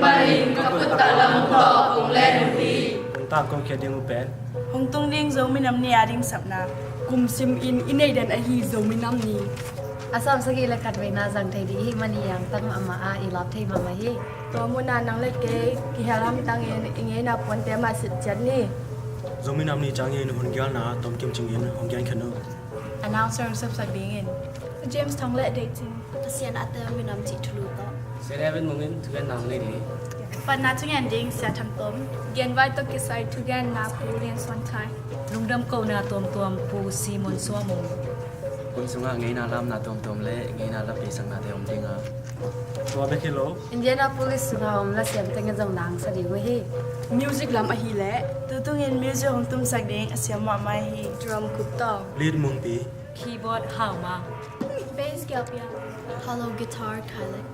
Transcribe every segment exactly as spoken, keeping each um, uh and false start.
Panin ka khut tawh lam tawh kong len uh hi. Hong tangko khia ding uh pen hong tung ding Zomi Nam Ni a ding sapna. Kum sim in i nei den ahi Zomi Nam Ni. A sawm sagih le khat veina zang thei ding i hih manin a tang mahmah a, i lap thei mahmah hi. Tua munah nang le kei kihel hamtangin i ngeina puante mah sit ciat ni. Zomi Nam Ni ciangin hun gialna Tom Kim Cing in hong giankhen uh. Announcer hong sepsak dingin James Thang le Deih Cing. Pasian a tel minam cih thulu tawh Saint Evan Mung in thugenna hong nei ding hi. Panna thugen ding Sia Thang Tom. Genvai tawh kisai thugenna Pu Lian Suan Khai. Lungdam kohna tuamtuam Pu Simon Suam Mung. Hun sungah ngeina lamna tuamtuam le ngeina lapi saknate om ding a, tua bek hi lo, Indianapolis sungah om lasiam tengin zong nang sa ding uh hi. Music lam ahih leh tutungin music hong tumsak ding a siam mahmah hi. Drum Kup Tawng, lead Mungpi, keyboard Hau Mang, bass Kiau Piang, hollow guitar Khai Lek.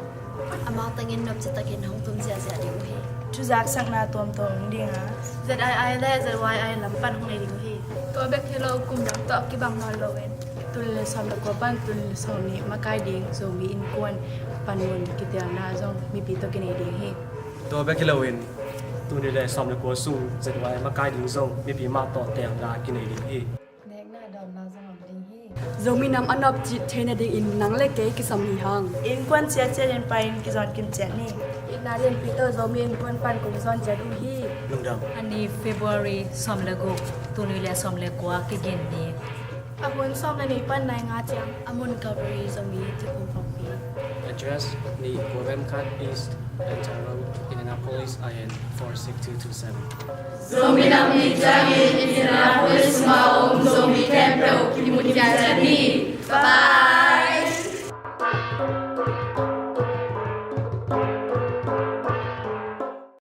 Amau tengin nopci takin hong tum ziahziah ding uh hi. Thuzaksakna tuamtuam hong ding a, Z I I le Z Y I lam pan hong nei ding uh hi. Tua bek hi lo, kum dang tawh kibang nawn loin tul le sawm le kua pan tul le sawm nih makai ding Zomi Innkuan panmun kitelna zong mipi tawh kinei ding hi. Tua bek hi loin tul nih le sawm le kua sung Z Y I makai ding zong mipi mah tawh telna kinei ding hi. Nekna dawnna zong om ding hi. Zomi Nam a nopci theih nadingin nang le kei kisam hi hang. Innkuan ciatciat in pai-in kizawn kim ciat ni. Itna lianpi tawh Zomi Innkuan pan kong zawn ciat uh hi. Lungdam. A ni February sawm le guk, tul nih le sawm le kua, Kigin ni. A hun sawm le nih pan nai nga ciang. A mun Calvary Zomi Tuiphum Pawlpi. Address, nih kua vem khat East Ventura Road, Indianapolis, I N four six two two seven. Zomi Nam Ni ciangin Indianapolis